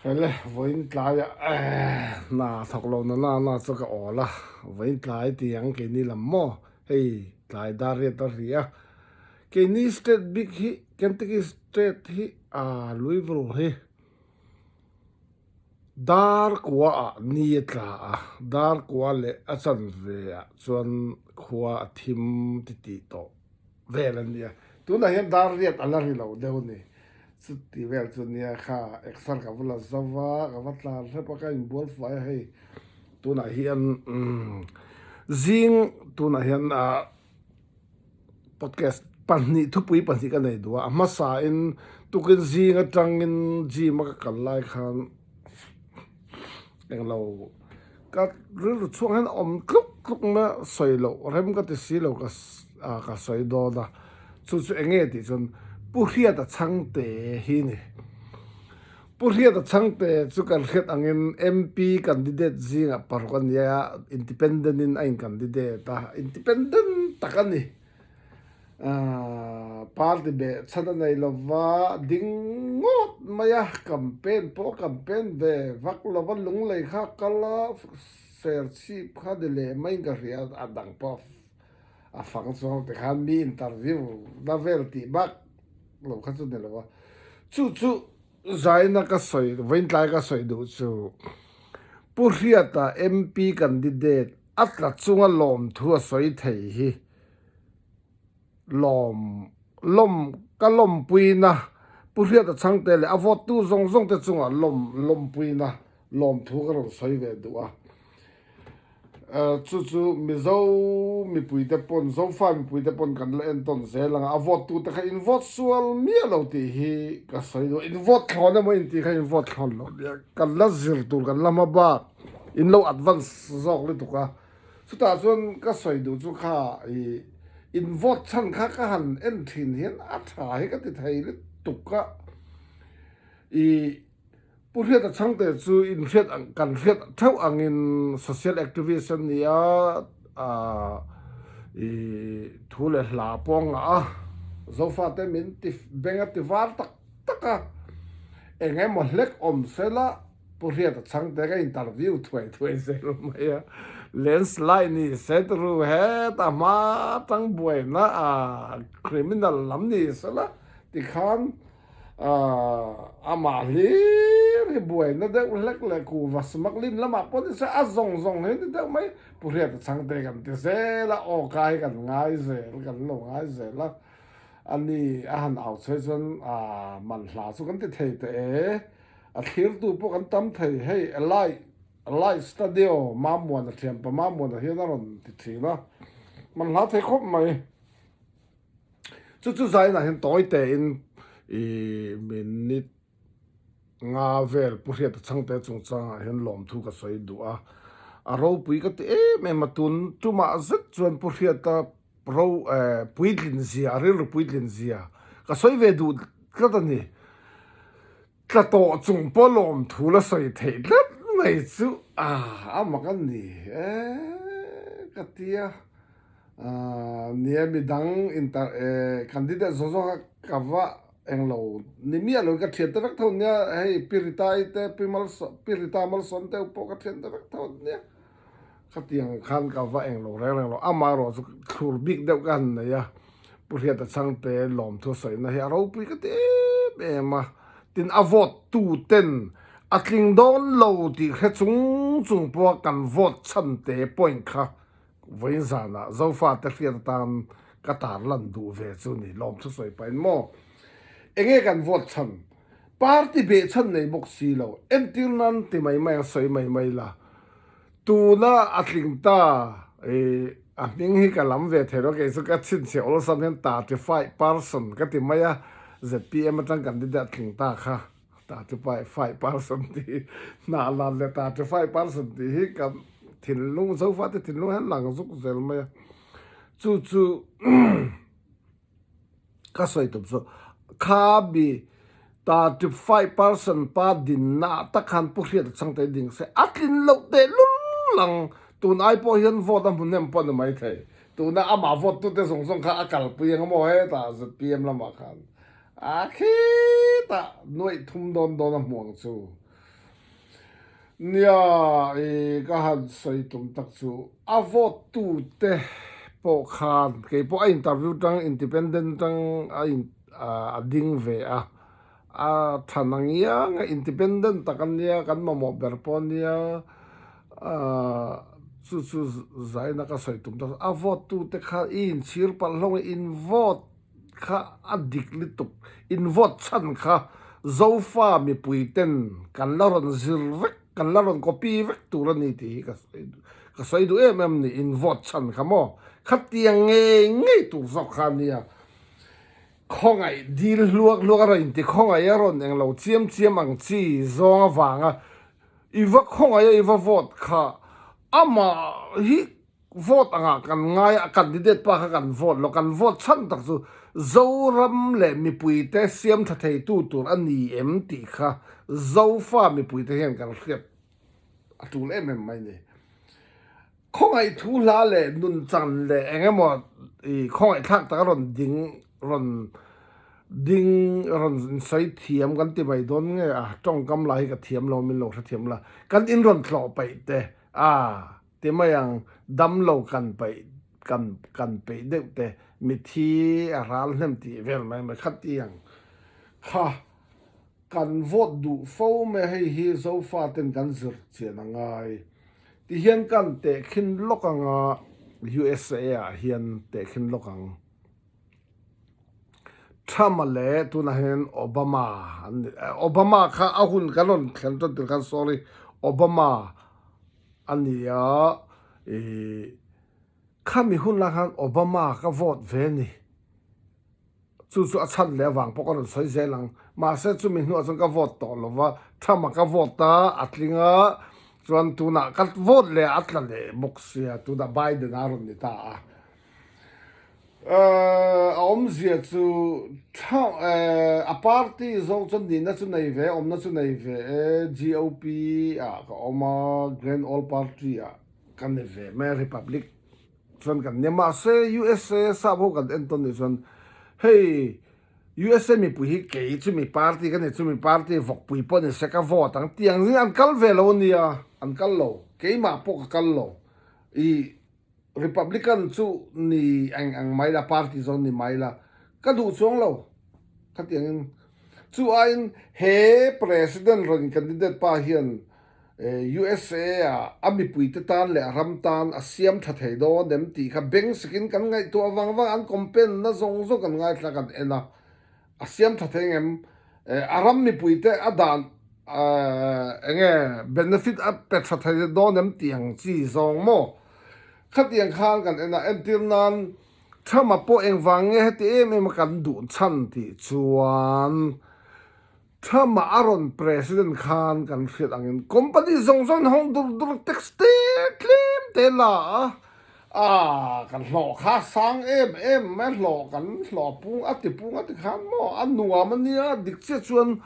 Hele vawiin tlaiah hna thawk lo na na na chu ka awl a, vawiin tlai ti ang keini lam maw hei tlai dar riat a ri a, keini state bik hi Kentucky state hi aa Louisville hi dar kua ah ni a tla a, dar kua leh a chanve ah chuan khua a thim ti tih tawh. vel a nia tunah hian dar riat a la ri lo deuh a ni chuti vel chu nia kha exer ka va la zo va ka va tlan hrep a ka inbual fai a hei tunah hian umm zing tunah hian ah podcast pahnih thupui pahnih ka nei duh a a hmasa in tukin zing atangin gym a ka kal lai khan. Englo ka rilru chhuak hian awm tluk tluk na sawi loh rem ka ti si lo ka ka sawi dawn a chu chu eng nge tih chuan Pu Hriata Chhangte hi a ni. Pu Hriata Chhangte chu kan hriat angin MP candidate zingah paruk a ni a, independent in a in candidate a, independent tak a ni. Party beh chhan a nei lova ding ngawt mai a, campaign pawh a campaign ve vak lova lunglei kha a kal a, serchhip kha ni leh maiin ka hria a dang pawh a fang chuang tikhan mi interview na vel tih bak lo kha chu ni lo a, chu chu zaina ka sawi vawiintlai ka sawi duh chu Pu Hriata MP candidate a tla chunga lawmthu a sawi thei hi. Lawm lawm ka lawmpuina Pu Hriata Chhangte leh a vote tu zawng zawng te chungah lawm lawmpuina lawmthu ka rawn sawi ve duh a. Chu chu Mizo mipuite pawn Zofa mipuite pawn kan la entawn zel ang a, a vote tu te kha in vote sual miah lo tih hi ka sawi duh a, in vote thlawn emaw intih kha in vote thlawn lo nia, kan la zir tur kan la hma bak in lo advance zawk lutuk a. Chutah chuan ka sawi duh chu kha i in vote chhan kha ka han en thin hian a tha hi ka ti thei lutuk a, i Pu Hriata Chhangte chu in hriat ang kan hriat theuh angin social activist a ni a, i thu leh hla pawh a ngah a, Zofate min ti beng a ti var tak tak a, eng emaw hlek awm sela Pu Hriata Chhangte ka interview thuai thuai zel mai a, landslide ni se turu heta hma atang buaina a criminal lam ni sela tikhan amah hlir hi buaina deuh hlek leh kuhva smuggling lamah pawh ni se a zawng zawng hi ni deuh mai Pu Hriata Chhangte kan ti zel a, aw ka hi kan ngai zel kan lo ngai zel a, ani a han au chhe chuan manhla chu kan ti thei teh e. A thlirtu pawh kan tam thei, hei Elai Elai Stadio Mamuana thianpa Mamuana hian a rawn ti thin a, man hla thei khawp mai. Chu chu zainah hian tawi tein i minute nga vel Pu Hriata Chhangte chungchangah hian lawmthu ka sawi duh a, a ropui ka ti em em a, tun tumah zet chuan Pu Hriata ro puitlin zia, a rilru puitlin zia ka sawi ve duh tlat a ni. Tla tawh chung pawh lawm thu la sawi theih tlat mai chu a a mak a ni e ka ti a, nia midang inter candidate zawng zawng kha ka va englo ni miah lo in ka thian te vek tho nia hei Pi Rita-i te Pi Malsawm Pi Rita Malsawm te pawh ka thian te vek tho nia. Khatiang khan ka va eng lo reng reng lo, amaherawh chu thlur bik deuh ka han nei a, Pu Hriata Chhangte lawmthu sawina hi a ropui ka ti em em a, tin a vote tu ten a tling dawn lo tih hre chung chung pawha kan vote chhante point kha vawiin zanah Zofate hriat atan ka tarlan duh ve chu ni, lawmthu sawi pahin maw enge kan vote chhan party behchhan nei bawk si lo, entir nan ti mai mai ang sawi mai mai la. Tuna a tling ta i a hming hi ka lam ve thei lo kei chu ka chhinchhiah awlsam hian 35 person ka ti mai a, zpm atang candidate a tling ta kha 35 person tih hi hnah lan leh 35 person tih hi ka thinlung Zofate thinlung hian lang zuk zel mai a, chu chu. Ka sawi tum chu kha bi 35 percent pa dinna ah tak khan Pu Hriata Chhangte ding se a tlin loh teh lul ang, tun ai pawh hian vote a hmu hnem pawh a ni maithei, tuna amah vote tute zawng zawng kha a kalpui ang maw hetah zpm lamah khan a khitah nuaih thum dawn dawn a hmu ang chu. Nia, i ka han sawi tum tak chu a vote tu te pawh khan kei pawh a interview tang independent tang a in a ding ve a, a than ang iang a independent tak a nia kan mamawh ber pawh a nia ahh chu chu zaina ka sawi tum tak chu a vote tu te kha i inchhir palh hlawm a in vote kha a dik lutuk in vote chhan kha Zofa mipui ten kan la rawn zir vek kan la rawn copy vek tur a ni tih hi ka sawi ka sawi duh em em ni in vote chhan kha maw khatiang ngei ngei tur zawk kha a nia khawngaih dil hluak hluak a rawn inti khawngaih a rawn englo chiam chiam ang chi zawng avanga i va khawngaih a i va vote kha amah hi Vote angah kan ngai a, candidate pa kha kan vote lo, kan vote chhan tak chu Zoram leh mipuite siam tha theitu tur a ni em tih kha Zofa mipuite hian kan hriat a tul em em mai ni. Khawngaih thu hla leh nunchan leh eng emaw i khawngaihthlak tak a rawn ding rawn ding rawn insawi thiam kan ti mai dawn nge a, tawngkam lah hi ka thiam lo min lo hrethiam la, kan in rawn tlawh paih te a. Ti mai ang, damlo kan paih kan kan peih deuh te, mithi a ral hnem tih vel mai mai kha ti ang kha kan vote duh fo mai a, hei hi Zofa ten kan zir chian a ngai. Ti hian kan tehkhin lawk ang a, USA ah hian tehkhin lawk ang. Trump-a leh tunah hian Obama an ni, Obama kha a hun kan rawn thlen tan tir khan sorry, Obama A ni a, ih, khami hun lai khan Obama ka vote ve a ni. Chu chu a chhan leh avang pawh ka rawn sawi zel ang. Mahse chumi hnuah chuan ka vote tawh lo va, Trump-a ka vote a, a tling a, chuan tunah ka vote leh a tla leh bawk sia, tunah Biden-a rawn ni ta a. A awmzia chu a party zawng chuan nihna chu nei ve, awmna chu nei ve e, GOP ah ka awm a, Grand Old Party ah ka ni ve mai a, Republic chuan kan nia. Mahse USA sap ho kan entawn nih chuan hei USA mipui hi kei chumi party ka ni, chumi party vawkpui pawh ni se ka vote ang tiang zing an kal ve lo a nia, an kal lo, keimah pawh ka kal lo. I Republican chu ni eng ang mai la, party zawn ni mai la, ka duh chuang lo khatiangin. Chu aiin he President rawn candidate pa hian USA ah a mipuite tan leh a ram tan a siam tha thei dawn em tih kha beng sikin kan ngaihtuah vang vang an campaign na zawng zawng kan ngaithla kan en a. A siam tha thei ngem? A ram mipuite a dan enge benefit a pe tha thei dawn em tih ang chi zawng maw? Khatiang khan kan en a, entir nan Trump-a pawh engvang nge heti em em a kan duh chhan tih chuan Trump-a a rawn president khan kan hriat angin company zawng zawng in hawng dur dur tax te tlem te la a, a kan hlawh kha sang em em mai hlawh kan hlawh pung a ti pung a ti khan maw a nuam a nia dik chiah chuan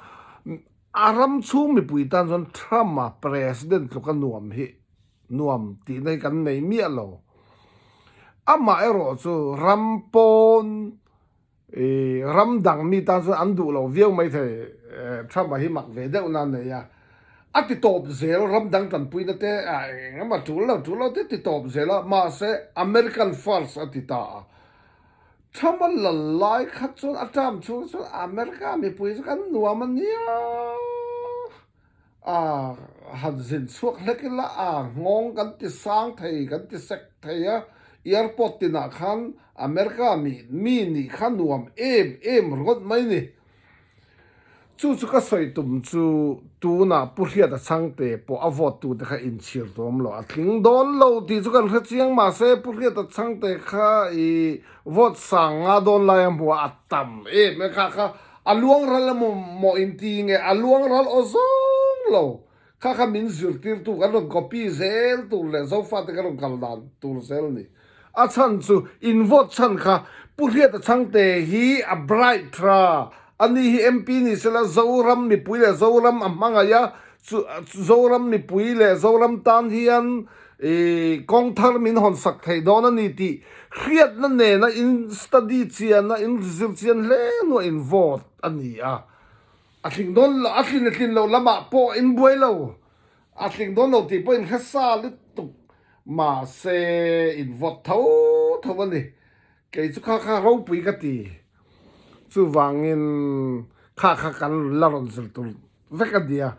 a ram chhung mipui tan chuan Trump-a president tluka nuam hi nuam tihna hi kan nei miah lo amah erawh chu ram pawn I ram dang mi tan chuan an duh lo viau mai thei. Trump-a hi mak ve deuh na nei a, a ti tawp zel ram dang tanpuina te a eng emaw tul lo tul lo te ti tawp zel a, mahse American first a ti ta a. Trump-a lal lai kha chuan a term chhung chuan America mipui chu kan nuam a nia. A han zin chhuak hlek ila a nghawng kan ti sang thei kan ti sek thei a, airport tinah khan America mi mi nih kha nuam em em ringawt mai ni. Chu chu ka sawi tum chu tunah Pu Hriata Chhangte pawh a vote tute kha inchhir tawm lo a tling dawn lo tih chu kan hre chiang mahse Pu Hriata Chhangte kha i vote sang nga dawn lai a hmuh a a tam em em kha kha A luang ral emaw maw in ti nge a luang ral aw zawng lo kha kha min zirtirtu kan rawn copy zel tur leh Zofate kan rawn kal dan tur zel ni. A chhan chu in vote chhan kha Pu Hriata Chhangte hi a bright tha a ni hi MP ni sela Zoram mipui leh Zoram a hmangaih a chu Zoram mipui leh Zoram tan hian I kawng thar min hawn sak thei dawn a ni tih hriatna nena in study chian a, in zir chian hle hnuah in vote a ni a. A tling dawn lo, a tlin a tlin loh lamah pawh in buai lo. A tling dawn lo tih pawh in hre sa lutuk mahse in vote tho tho a ni. Kei chu kha kha ropui ka ti. Chuvangin kha kha kan la rawn zir tur vek a nia.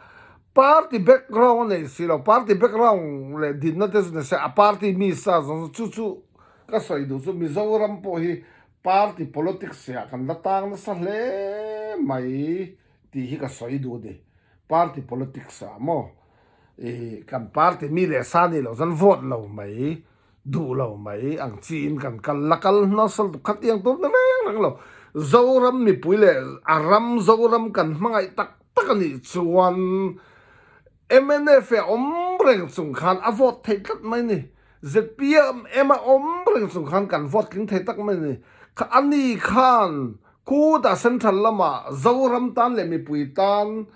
Party background a nei si lo, party background leh dinna te chu ni se a party mi sa zawng zawng chu chu ka sawi duh chu Mizoram pawh hi party politics ah kan la tang nasa hle mai tih hi ka sawi duh a ni. Party politics ah maw ih kan party mi leh sa nih loh chuan vote lo mai duh lo mai ang chiin kan kal la kal hnawsal tuk khatiang tur ni reng reng lo. Zoram mipui leh a ram Zoram kan hmangaih tak tak a nih chuan mnf a awm reng chung khan a vote thei tlat mai ni. ZPM a awm reng chung khan kan vote tling thei tak mai ni. Kha a ni khan khutah central lamah Zoram tan leh mipui tan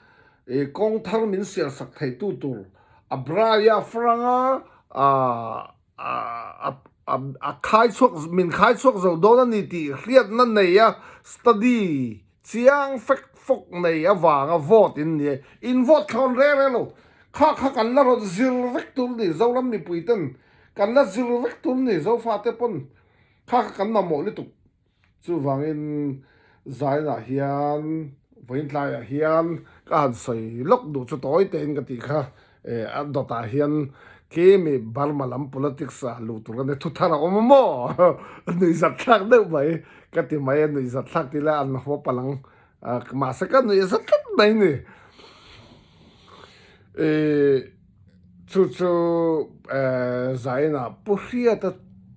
kawng thar min sial sak theitu tur a Braya Franga a khai chhuak min khai chhuak zo dawn a ni tih hriatna nei a study chiang fek fawk nei avanga vote in ni in vote thlawn reng reng lo kha kha kan la rawn zir vek tur ni Zoram mipui ten kan la zir vek tur ni Zofa te pawn kha kha kan mamawh lutuk. Chuvangin zainah hian vawiin tlaiah hian ka han sawi lawk duh chu tawi tein ka tih kha a dawtah hian khi mi Burma lam politics ah luh tur ka nia thuthar a awm a maw nuihzat thlak deuh mai ka ti mai a nuihzat thlak tih lai an haw palh ang mahse ka nuihzat tlat mai ni. Chu chu Zainah Pu Hriata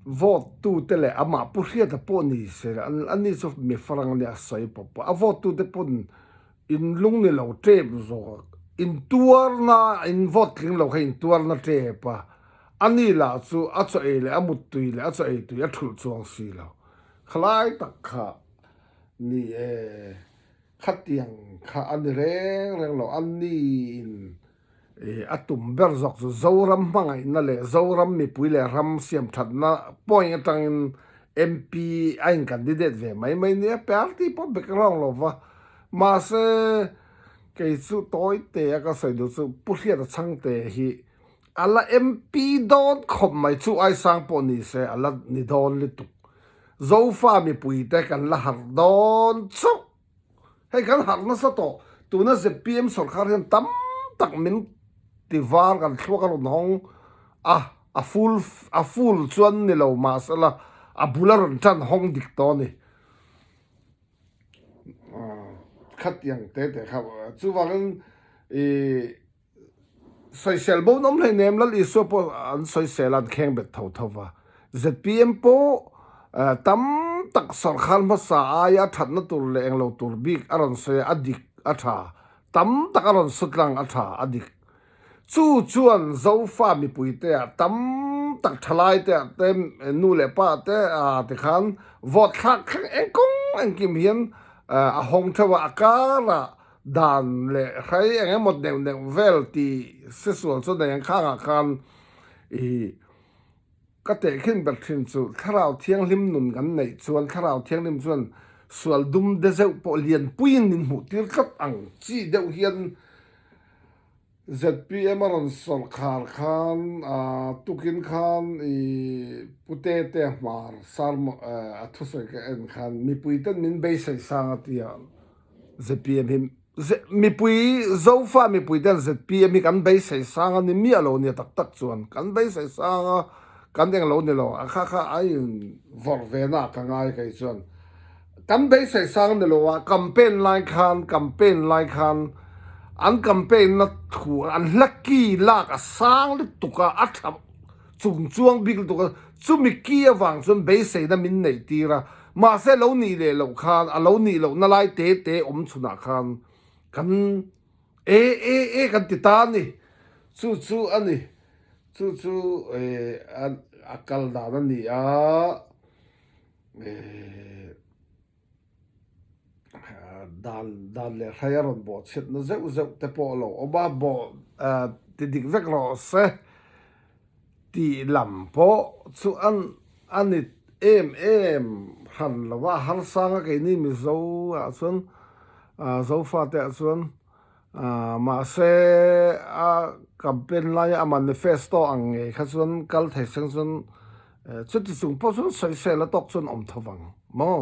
vote tute leh amah Pu Hriata pawh ni se a ni chu mi farang a nia a sawi pawp pawh a vote tute pawn in lung ni lo tep zawk in tuarna in vote tling lo kha in tuarna tep a a ni lah chu a chaw ei leh a muttui leh a chaw ei tui a thulh chuang si lo khalai tak kha ni e. Khatiang kha a ni reng reng lo, a niin a tum ber zawk chu Zoram hmangaihna leh Zoram mipui leh ram siam thatna point atangin MP a in candidate ve mai mai nia, party pawh background lo va. Mahse, kei chu tawi te a ka sawi duh chu Pu Hriata Chhangte hi a la MP dawn khawp mai chu Aisang pawh ni se a la ni dawn lutuk. Zofa mipuite kan la harh dawn chauh. Hei kan harh nasa tawh. Tuna zpm sorkar hian tam tak min ti var kan thluak a rawn hawng a, a full a full chuan ni lo mahsela a bul a rawn tan hawng dik tawh a ni. Khatiang te te kha chuvangin ih. Sawisel bo an awm hleinem, Lal Isua pawh an sawisel a, an kheng bet tho tho va. Zpm pawh tam tak sawrkhar hmasa aia thatna tur leh englo tur bik a rawn sawi a, a dik a tha. Tam tak a rawn sutlang a tha, a dik. Chu chuan Zofa mipuite ah tam tak thalai te ah te, nu leh pa te ah te khan vote thlak thleng eng kawng engkim hian a hawng theuh a, a karah Dan leh hrai eng emaw neuh neuh vel tih se sual chu nei ang khangah khan i ka tehkhin ber thin chu Thlarau Thianghlim nun kan neih chuan Thlarau Thianghlim chuan sual dum de zeuh pawh lianpuiin min hmuh tir tlat ang chi deuh hian Zpm a rawn sawrkhar khan tukin khan i Pute te hmar sermon a thusawi ka en khan mipui ten min beisei sang a tia zpm hi mipui Zofa mipui ten zpm hi kan beisei sang a ni miah lo nia tak tak chuan kan beisei sang a kan englo ni lo a kha kha a in vawrh ve na ka ngai kei chuan. Kan beisei sang ni lo a, campaign lai khan, campaign lai khan an campaign na thu an hla ki lak a sang lutuk a, a tha chung chuang bik lutuk a, chumi ki avang chuan beiseina min neih tir a, mahse lo nih leh loh khan a lo nih loh na lai te te awm chhunah khan kan e e e kan ti ta a ni, chu chu a ni, chu chu a kal dan a ni a. Dan dan leh hrai a rawn bawh chhiatna zeuh zeuh te pawh a lo awm a, bawh ti dik vek rawh se tih lam pawh chu an a ni em em hran lo va, harsanga keini Mizo ah chuan Zofa te ah chuan mahse a. Campaign laia a manifesto ang ngei kha chuan kal thei seng chuan chuti chung pawh chuan sawisel a tawk chuan awm tho vang maw?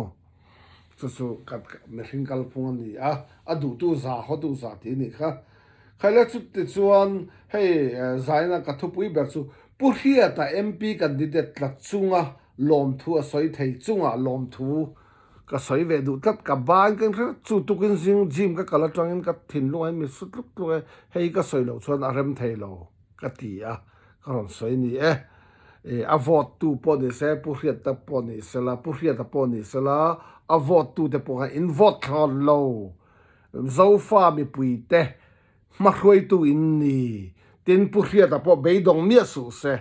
Chu chu kan mihring kalphung a ni a, a duhtu za hawtu za tih a nih kha. Khaile chuti chuan hei zaina ka thupui ber chu Pu Hriata MP candidate tla chunga lawmthu a sawi thei chunga lawmthu ka sawi ve duh tlat ka ban ka inhre chu tukin zing gym ka kal atangin ka thinlung ah mi su tluk tluk e hei ka sawi loh chuan a rem thei lo ka ti a ka rawn sawi ni e ih a vote tu pawh ni se pu hriata pawh ni sela pu hriata pawh ni sela a vote tu te pawh khan in vote thlawn lo zofa mipui te hmahruaitu in ni tin pu hriata pawh beidawng miah suh se.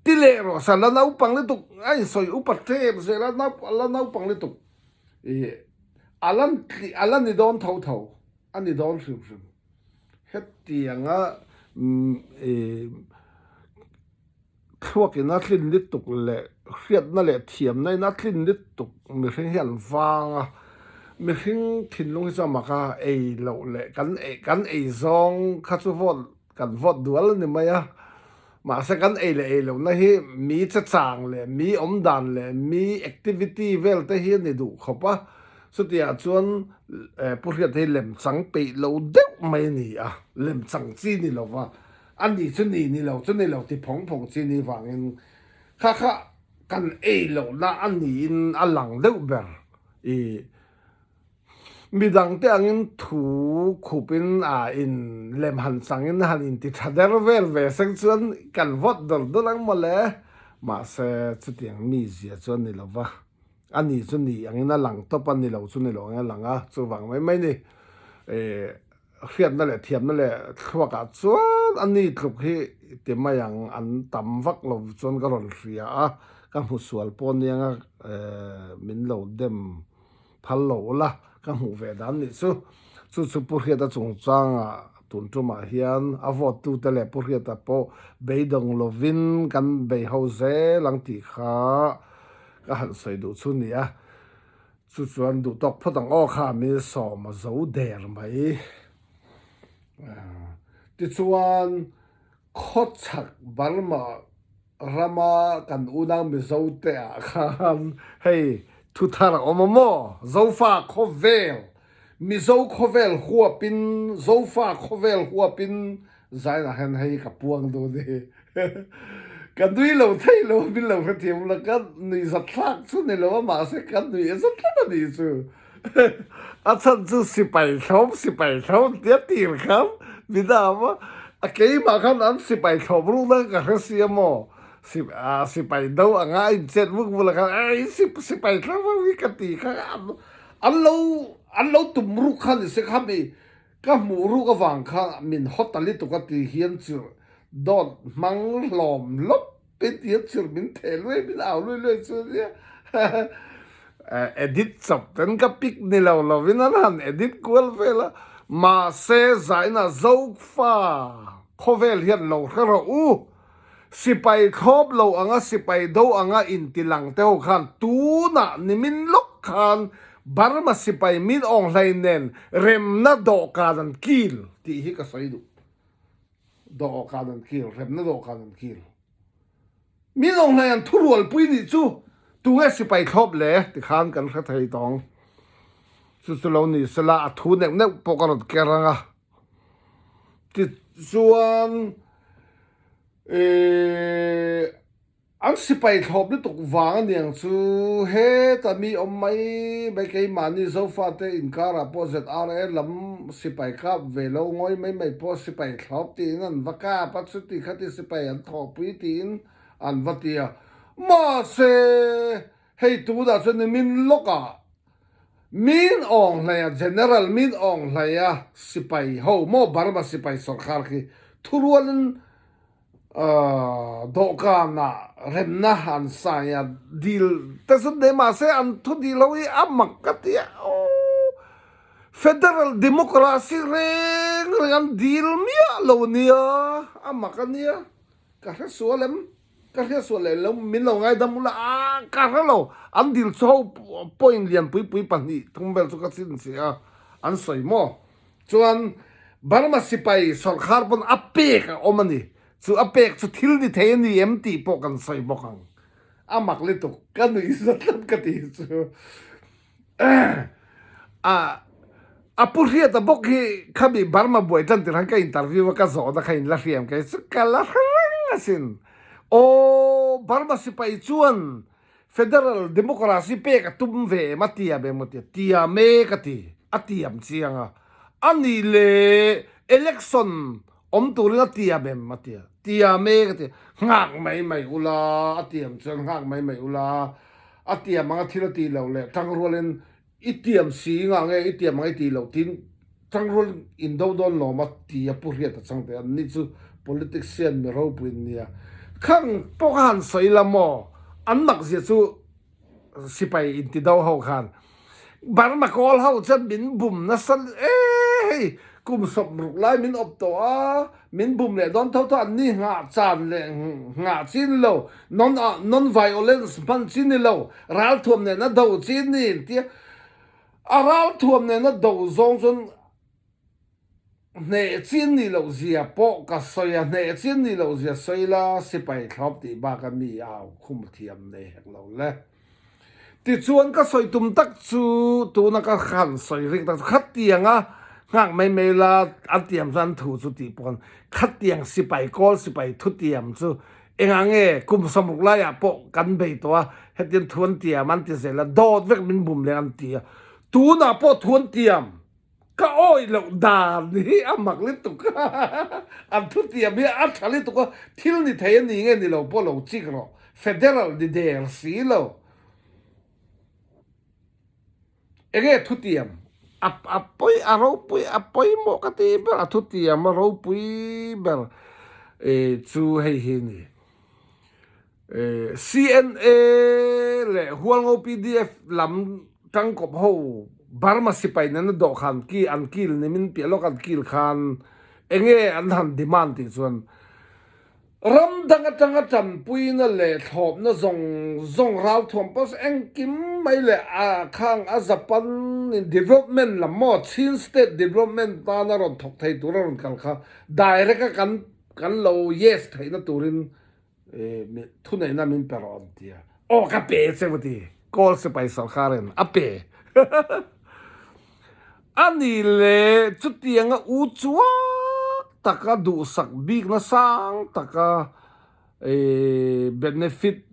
Ti leh rawh sa la naupang lutuk a insawi upa tlem zel a la naupang lutuk ih a la a la ni dawn tho tho a ni dawn hrim hrim hetianga ih thluak in a tlin lutuk leh hriatna leh thiamna in a tlin lutuk mihring hi an vang a mihring thinlung hi chu a mak a ei loh leh kan ei kan ei zawng kha chu vote Kan vote dual a ni mai a, mahse kan ei leh ei lohna hi mi chechang leh mi awm dan leh mi activity vel te hi a ni duh khawp a, chutiah chuan Pu Hriata hi lemchang peih lo deuh mai a ni a, lemchang chi ni lova a ni chu ni ni lo chu ni lo ti phawng phawng chi ni vangin kha kha kan ei lohna a niin a lang deuh ber i. Midangte angin thu khupin a in lem han changin han inti tha der vel ve seng chuan kan vote dawr dawr ang mawle. Mahse chutiang mizia chu a ni lo va, a ni chu ni angin a lang tawp a, ni lo chu ni lo angin a lang a, chuvang mai mai ni. Ih hriatna leh thiamna leh thluakah chuan a ni tluk hi ti mai ang an tam vak lo chuan ka rawn hria a, ka hmu sual pawh anianga min lo dem. Phal lo ula, ka hmuh ve dan nih chu. Chu chu Pu Hriata chungchangah tun tumah hian a vote tute leh Pu Hriata pawh beidawng lovin kan bei ho zel ang tih kha ka han sawi duh chu nia. Chu chuan duh tawk phawt ang aw kha mi sawm a zo der mai. Tichuan khawchhak Burma Rama kan unau Mizo te ah khan hei thu thar a awm a maw? Zofa khawvel, Mizo khawvel huapin, Zofa khawvel huapin zainah hian hei ka puang dawn e. Ka nui lo thei lo a, min lo hrethiam la, ka nui zatthlak chu ni lo a, mahse ka nui a zat tlat a nih chu. A chhan chu sipai thlawm sipai thlawm tia tir khan mi dam a, a keimah khan an sipai thlawm rukna ka hre si a maw? Sipai do anga a inchet vuk vul a khan ei sipai thlawm ho hi ka ti kha an lo an lo tum ruk kha ni se kha mi ka hmuh ruk avang kha min hawt ta lutuk a ti hian chirh dawt hmang hlawm hlawp Hetiang chirh min theh luai min au luai luai chu ania edit chawp ten ka pic ni lo lovin an han edit kual vel a mahse zaina Zofa khawvel hian lo hre rawh u sipai thlawp lo anga sipai do anga inti lang te ho khan tunah nimin lawk khan Burma sipai min awng hlei nen remna dawhkan an kil tih hi ka sawi duh. Dawhkan an kil, remna dawhkan an kil. Mi lawnghlai an thurualpui nih chu tunge sipai thlawp le tikhan kan hre thei tawng. Chu chu lo ni sela a thu neuh neuh pawh ka rawn ker ang a. Tichuan ih An sipai thlawp lutuk vang a niang chu heta mi awm mai mai keimahni Zofate inkarah pawh ZRA lam sipai kap ve lo ngawi mai mai pawh sipai thlawp tiin an va kap a chuti khati sipai an thawhpui tiin an va ti a mahse hei tunah chuan nimin lawkah Min Aung Hlaia General Min Aung Hlaia sipai ho maw Burma sipai sawrkar khi thurualin Dawhkanah remna an sai a, dil te chu nei mahse an thu dil ho hi a mak ka ti a, aww Federal Democracy reng reng an dil miah lo nia, a mak a nia, ka hre sual em, ka hria sual leh lo min lo ngaidam ula a ka hre lo, an dil chu ho point lian pui pui pahnih thum vel chu ka chhinchhiah a, an sawi maw? Chuan. Burma sipai sawrkhar pawn a pek a awm a ni. Chu a pek chu thil ni thei a ni em tih pawh kan sawi bawk ang. A mak lutuk, ka nuih zat tlat ka tih chu. A a pu hriata bawk hi khami Burma buai tan tirh han ka interview a ka zawhna kha in la hriam kei chu ka la hre reng asin. Aw Burma sipai chuan Federal Democracy pek a tum ve em a tiam em a ti a, tiam e ka ti, a tiam chiang a, a nih leh election awm turin a tiam em a ti a, tiam e ka ti, nghak mai mai ula a tiam chuan nghak mai mai ula, a tiam anga thil a tih loh leh tangrualin I tiam si ngah nge i tiam ang i tih loh tiin tangrual in do dawn lawm a ti a Pu Hriata chang teh an ni chu politics hian mi ropui an nia. Khang pawh kha han sawi la maw an mak zia chu sipai inti do ho khan Burma kawl ho chuan min bum nasa e hei kum sawmruk lai min awp tawh a min bum leh dawn tho tho an ni nghah chan leh nghah chin lo non non violence hman chi ni lo Ralthuam nena do chi ni an tia. A ralthuam nena do zawng chuan hneh chi an nih loh zia pawh ka sawi a, hneh chi an nih loh zia sawi la sipai thlawp tih bak a mi au khum thiam nei hek lo le. Tichuan ka sawi tum tak chu tuna ka han sawi rik tak chu khatianga nghak mai mai la an tiam chuan an thu chu tih pawh khatiang sipai kawl sipai thutiam chu Engah nge kum sawmruk laiah pawh kan bei tawh a, hetiang thu an tiam an ti zel a, dawt vek min bum leng an ti a, tunah pawh thu an tiam ka awih loh dan hi a mak lutuk a, an thu tiam hi a tha lutuk a, thil ni thei a ni nge ni lo pawh lo chik rawh, federal ni der si lo. Enge thutiam? A a pawi a ropui a pawimawh ka ti ber a thutiam a ropui ber eh chu hei hi a ni. Eh CNA leh Hualngo pdf lam tangkawp ho Burma sipai nena dawhkan ki an kil ni min piah lawk an kil khan enge an han demand tih chuan Ram dang atanga tanpuina leh thlawpna zawng zawng ralthuam pawh chu engkim mai leh a khang a Japan in development lam maw Chin state development tana rawn thawk thei tura rawn kal kha direct a kan kan lo yes theihna turin thuneihna min pe rawh an ti a. Aw ka pe che maw ti Kawl sipai sawrkarin a pe. A ni le, chutianga u chuak taka duhsak bikna sang taka benefit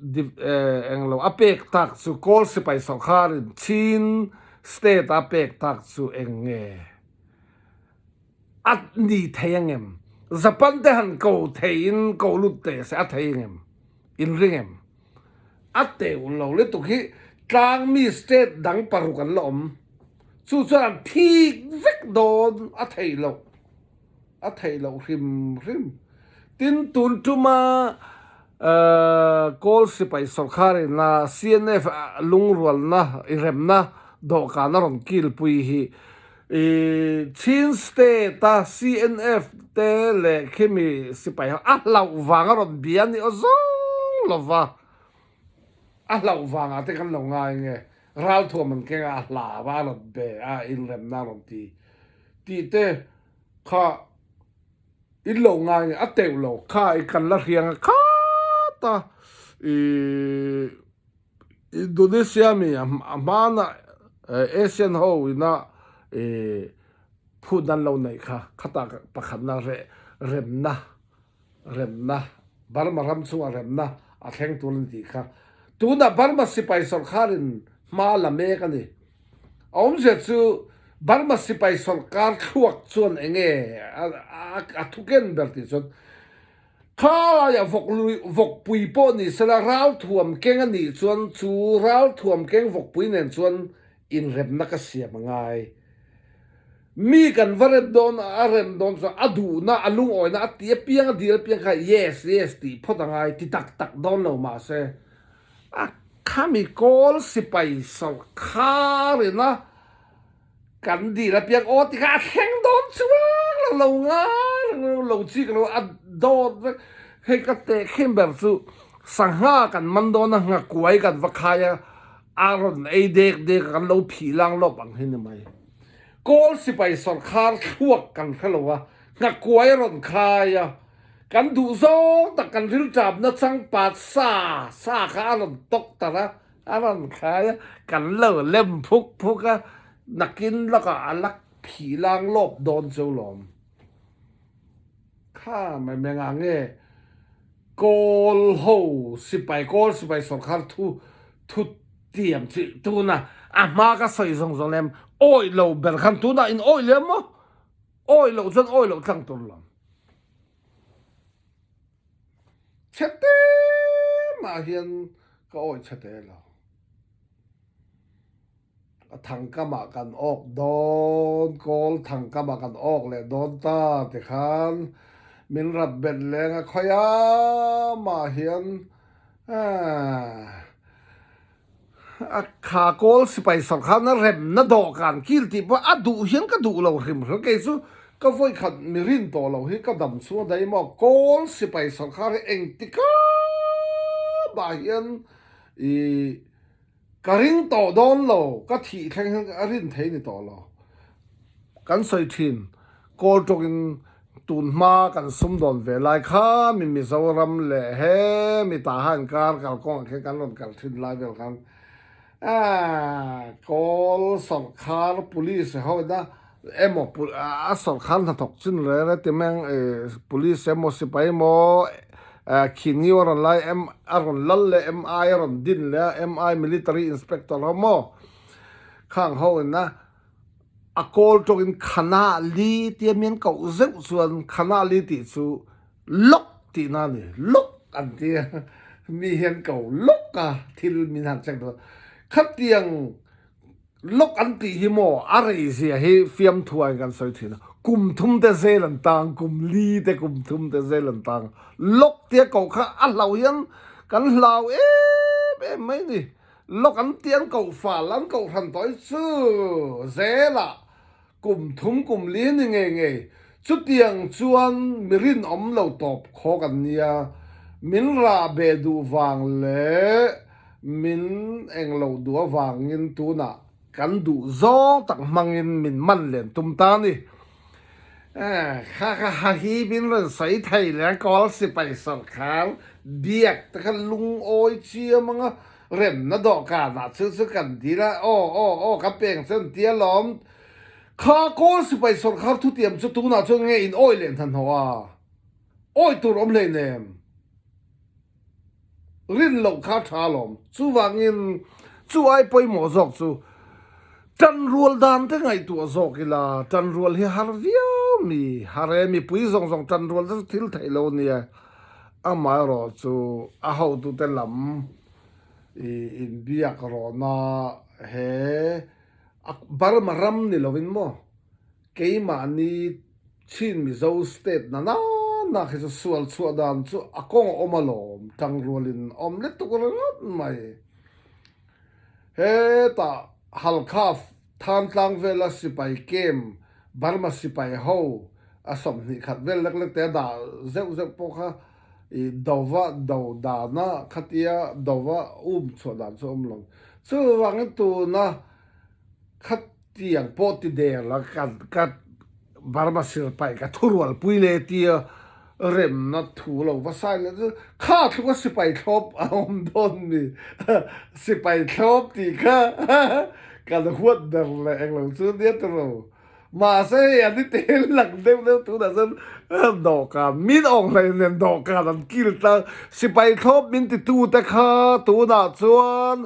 englo a pek tak chu Kawl sipai sawrkarin Chin state a pek tak chu eng nge a ni thei angem? Japan te han ko theiin ko lut teh se a thei angem? In ring em? A teuh lo lutuk hi tlangmi state dang paruk an la awm. Chu chuan an thik vek dawn a theih loh, a theih loh hrim hrim. Tin, tun tuma Kawl sipai sawrkharin a CNF lungrualna inremna dawhkan a rawn kilpui hi Chin state a CNF te leh khimi sipai ho a hlauh vang a rawn bia ni aw zawng lova a hlauh vangah te kan lo ngai nge ralthuam an keng a a hlau a a rawn be a inremna a rawn ti tih te kha in lo ngai nge a teuh lo kha i kan la hriang a khat a ih Indonesia mi a hmana Asian ho ina phut an lo neih kha khatah pakhatna remna remna Burma ram chungah remna a thleng tur a ni tih kha tunah Burma sipai sawrkharin hma la mek a ni. A awmzia chu Burma sipai sawrkar thluak chuan enge a thuken ber tih chuan Khalaiah vawk lui vawkpui pawh ni sela ralthuam keng a nih chuan chu ralthuam keng vawkpui nen chuan inremna ka siam a ngai. Mi kan va rem dawn a rem dawn chuan a duhna a lungawina a ti apiang a dil apiang kha yes yes tih phawt a ngai ti tak tak dawn lo mahse a khami kawl sipai sawrkhar ina Kan dil apiang aw ti kha a thleng dawn chuang lo, lo ngai reng lo, lo chik lo a dawt vek. Hei ka teh khin ber chu sangha kan man dawn a, nghakuai kan va khai a, a rawn ei dek dek a, kan lo phih lang lawp ang hi ni mai. Kawl sipai sawrkhar thluak kan hre lo a, nghakuai a rawn khai a, kan duh zawng tak kan rilṭamna changpat sa sa kha a rawn tawk tar a, a rawn khai a, kan lo lem phuk phuk a, nakin lawkah a la phih lang lawp dawn chu lawm. Kha mai mai ngah nge Kawl ho sipai Kawl sipai sawrkhar thu thu tiam chi tuna a hma ka sawi zawng zawng lem awih lo ber khan tunah in awih lem maw awih loh chuan awih loh tlang tur lo chhe te mah hian ka awih chhe te lo. A thangkamah kan awk dawn, kawl thangkamah kan awk leh dawn ta tikhan min rat bet leng a khawi amah hian a kha kawl sipai sawrkharna remna dawhkan kil tih pawh a duh hian ka duh lo hrim hrim kei chu ka vawikhat mi rin tawh lo hi ka dam chhung a daih maw kawl sipai sawrkhar hi engtikah mah hian ih Ka ring tawh dawn lo, ka thih thleng hian a rin thei ni tawh lo. Kan sawi thin, kawl tawkin tun hma kan sum dawn ve lai kha mi Mizoram leh he mi tah han kar kalkawngah khian kan rawn kal thin lai vel khan kawl sawrkhar police ho ina emaw a sawrkhar hnathawk chin reng reng ti mai ang police emaw sipai emaw Khingi a rawn lai em a rawn lal leh MI a rawn din leh a MI military inspector ho maw khang ho in a a kawl tawkin Khana li tia mian koh zeuh chuan Khana li tih chu lawk tihna a ni lawk an ti a mi hian ko lawk a thil min han check dawn khatiang Lawk an tih hi maw a rei zia hi fiamthu aiin kan sawi thin a, kum thum te zel an tang, kum li te kum thum te zel an tang. Lawk tia koh kha a hlau hian kan hlau em em mai ni. Lawk an tih an koh fal an koh hran tawh hi chu zelah kum thum kum li ni ngei ngei. Chutiang chuan mi rinawm lo tawp khawk an nia, min rah beh duh vang leh Min englo duh avangin tunah kan duh zawng tak hmangin min man len tum ta a ni. Kha kha ha hi min rawn sawi thei leh kawl sipai sawrkhar biak te kha lungawi chiam anga remna dawhkanah chu chu kan dil a, aw aw aw ka peng chuan tia lawm. Kha kawl sipai sawrkhar thutiam chu tunah chuan nge in awi leh hnahnawh a, awi tur awm hleinem. Rin loh kha tha alawm. Chuvangin chu ai pawimawh zawk chu tanrual dan te ngaihtuah zawk ila, tanrual hi har viau mi, har e, mipui zawng zawng tanrual te chu thil theih lo nia. Amaherawh chu a hotute lam i inbiak rawhna he a Burma ram ni lovin maw Keimahni Chin Mizo state na na na khi chu sual chhuah dan chu a kawng a awm alawm, tangrualin a awm lutuk ringawt mai. Hetah Halkha Thantlang vela sipai camp Burma sipai ho a 20 khat vel lek lek te a dah zeuh zeuh pawh kha i dova do dana khatia dova um chhuah dan chu a awm lo. Chuvangin tuna khat Tiang pawh ti der la ka ka Burma sirpai ka thurualpui leh tia remna thu lo va sign leh chu kha thluk a sipai thlawp a awm dawn mi sipai thlawp tih kha kan huat ber leh englo chu nia tiro mahse hei an i tel lang deuh deuh tunah chuan dawhkan min awng hlei nen dawhkan an kil tlang sipai thlawp min ti tu te kha tunah chuan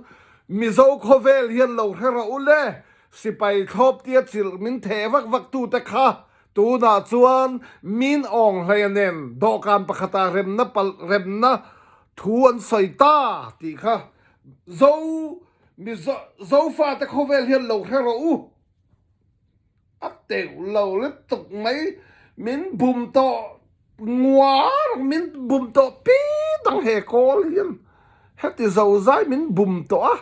Mizo khawvel hian lo hre rawh u le, sipai thlawp tia chilh min theh vak vak tute kha tunah chuan min awng hleia nen dawhkan pakhatah remna palh remna thu an sawi ta tih kha Zo Mizo Zofate khawvel hian lo hre rawh u. A teuh lo lutuk mai, min bum tawh nguar, min bum tawh pi dang he kawl hian heti zo zai min bum tawh a,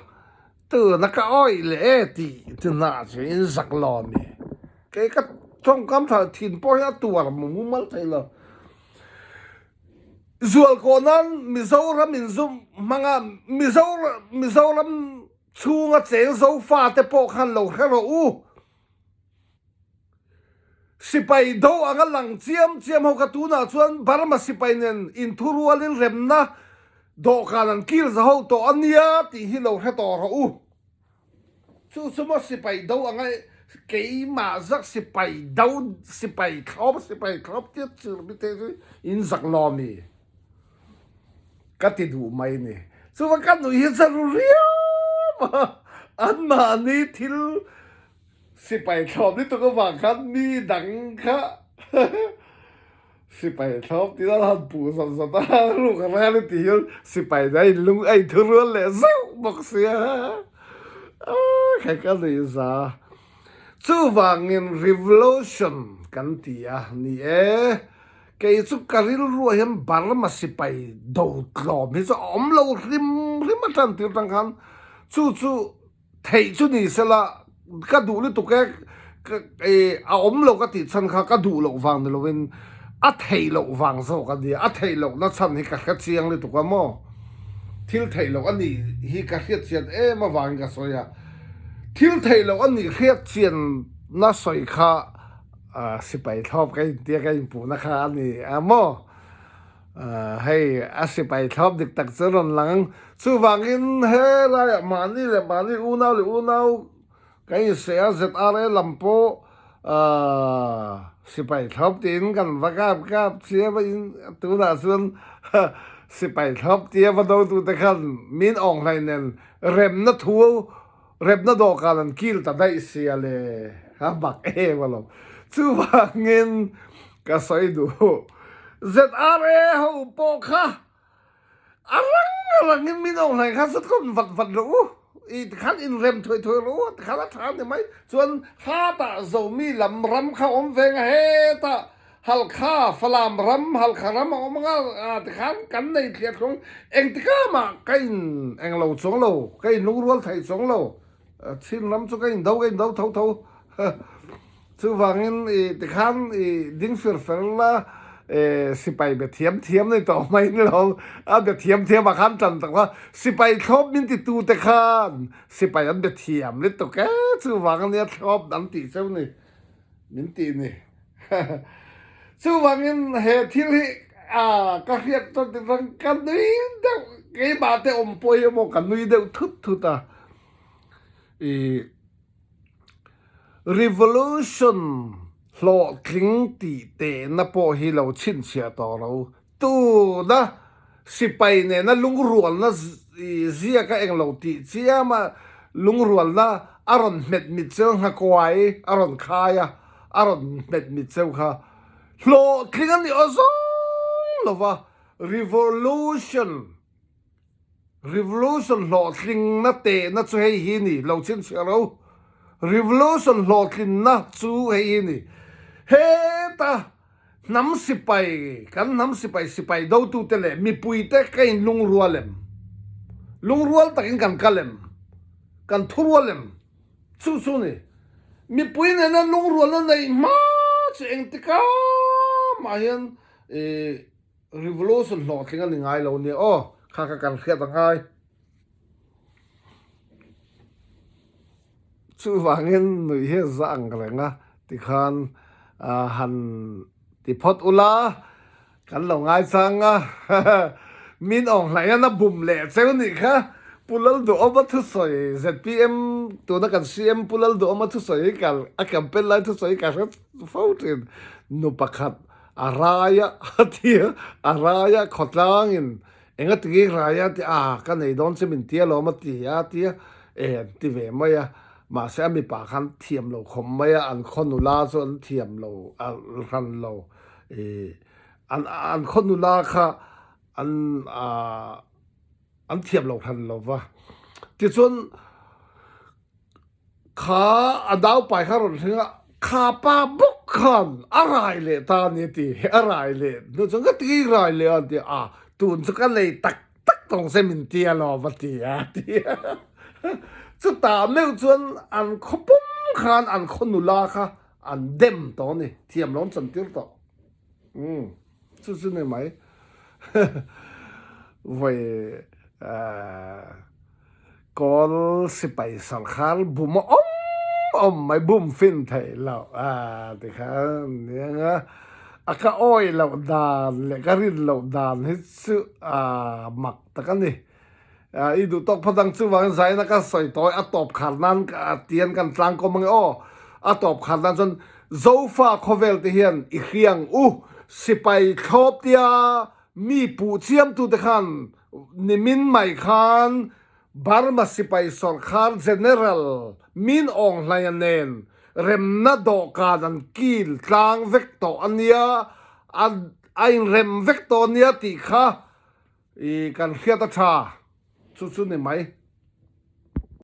tuna ka awih leh e tih chu hnah chu in zak lo a mi. Kei ka tawngkam tha thin pawh hi a tuar mu mumal thei lo. Zualkawh nan Mizoram in zum hmanga Mizoram chhunga cheng Zofate pawh khan lo hre rawh u. Sipai do anga lang chiam chiam ho kha tunah chuan Burma sipai nen inthurualin remna dawhkan an kil za ho tawh a nia tih hi lo hre tawh rawh u. Chu chu maw sipai do anga keimah zak sipai do sipai thlawp sipai thlawp tia chir mi te chu in zak lawmi ka ti duh mai ni. Chuva ka nuih hi cha ru riau a, anmahni thil Sipai thlawp lutuk avang khan mi dang kha sipai thlawp tih an han puh zawt zawt a, ruk a ral i tih hian sipai nen a inlung a inthurual leh zeuh bawk sia kha ka nuih za. Chuvangin revolution kan ti a ni e, kei chu ka rilruah hian Burma sipai do tlawm hi chu a awm lo hrim hrim a tan tir tang khan chu chu Theih chu ni sela ka duh lutuk e, a awm lo ka tih chhan kha ka duh loh vang ni loin a theih loh vang zawk a nia, a theih lohna chhan hi ka hre chiang lutuk a maw? Thil theih loh a nih hi ka hriat chian em avangin ka sawi a, thil theih loh a nih hriat chianna sawi kha sipai thlawp ka intia ka inpuhna kha a ni a maw? Hei a sipai thlawp dik tak chu rawn lang ang. Chuvangin helaiah mahni leh mahni unau leh unau kan inseh a, ZRA lam pawh sipai thlawp tiin kan va kap kap chiam a, tunah chuan sipai thlawp tia va dotute khan min awnghlai nen remna thu Remna dawhkan an kil ta daih sia le, a bak em alawm. Chuvangin ka sawi duh, ZRA ho pawh kha a rang a rangin min awm hlai khan zut rawn vat vat rawh u, i tikhan inrem thuai thuai rawh u, tikhan a tha a ni mai. Chuan hatah Zomi lam ram kha awm ve nga hetah Halkha, Falam ram, Halkha ram a awm anga ah tikhan kan nei thliah thlung engtika mah ka in englo chuang lo, ka in lungrual thei chuang lo, Chin ram chu ka in do ka in do tho tho. Chuvangin i tikhan i ding fir fer la sipai be thiam thiam nei tawh mai ni lo, a be thiam thiam ah khan tan tak a, sipai thlawp min ti tu te khan sipai an be thiam lutuk e, chuvang ania thlawp an tih cheu ni. Min tih ni. Chuvangin he thil hi ka hriat chuan ti chuan ka nui deuh, keimah te awm pawh hi emaw ka nui deuh thut thut a. I revolution hlawhtling tih tehna pawh hi lo chhinchhiah tawh lo. Tuna sipai nena lungrualna ziaka englo tih chiama lungrualna a rawn hmet mit cheu nghakuai a rawn khai a, a rawn hmet mit cheu kha hlawhtling a ni aw zawng lova revolution Revolution hlawhtlingna tehna chu hei hi ni, lo chhinchhiah ro. Revolution hlawhtlinna chu hei hi ni. Heta hnam sipai, kan hnam sipai sipai dotute leh mipuite ka inlungrual em? Lungrual takin kan kal em? Kan thurual em? Chu chu ni. Mipui nena lungrualna neih hma chu engtika mah hian ih Revolution hlawhtling a ni ngai lo nia aw, kha kha kan hriat a ngai. Chuvangin nuih hi a za ang reng a, tikhan han ti phawt ula, kan lo ngaichang a, min awng hlai hian a bum leh cheu nih kha, Pu Lalduhawma thusawi zpm tuna kan CM Pu Lalduhawma thusawi hi ka a campaign lai thusawi hi ka hre fo thin, nu pakhat A rai a a ti a, a rai a khawtlangin eng a ti rai a ti a, ka nei dawn che min ti alawm a ti a ti a, e an ti ve mai a, mahse a mipa khan thiam lo khawp mai a, an khaw nula chu an thiam lo a hran lo i an an khaw nula kha an ah an thiam lo hran lo va, tichuan. Kha a naupai kha rawn hring a, kha pa bawk khan a rai leh ta a ni a ti, a rai leh hnu chuan ka ti rai leh a an ti a, tun chu ka nei tak tak tawng se min ti alawm a ti a a ti a. Chutah meuh chuan an khaw pum khan an khaw nula kha an dem tawh a ni, thiam lo an chantir tawh. Umm chu chu ni mai vawi kawl sipai sarkhar bum a awm. awm mai bum fin theih loh a tikhan nia nga a ka awi loh dan leh ka rin loh dan hi chu a mak tak a ni. I duh tawk phawt ang chuvangin zaina ka sawi tawi a tawp khar nan tian kan tlang kawm ange aw. A tawp khar nan chuan Zofa khawvel te hian i hriang u sipai thlawp tia mi puh chiamtu te khan nimin mai khan Burma sipai sawrkhar General Min Aung Hlaia nen remna dawhkan an kil tlang vek tawh a nia, a inrem vek tawh a nia tih kha I kan hriat a tha chu chu ni mai.